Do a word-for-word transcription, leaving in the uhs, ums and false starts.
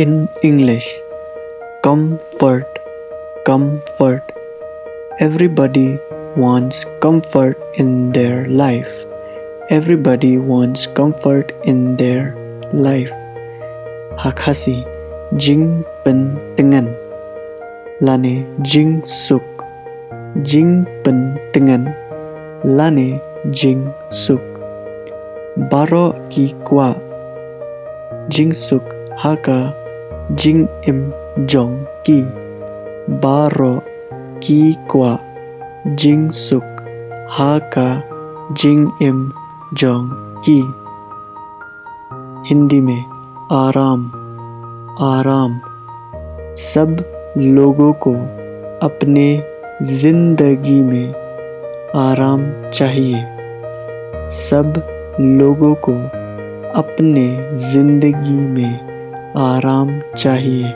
In English, comfort, comfort. Everybody wants comfort in their life. Everybody wants comfort in their life. Ha Khasi, jingpyntngen lane jingsuk. Jingpyntngen lane jingsuk. Baroh ki kwah jingsuk ha ka jingim jong ki. Baroh ki kwah jingsuk ha ka jingim jong ki. Hindi mein, aaram, aaram. सब लोगों को अपने जिंदगी में आराम चाहिए। सब लोगों को अपने जिंदगी में आराम चाहिए।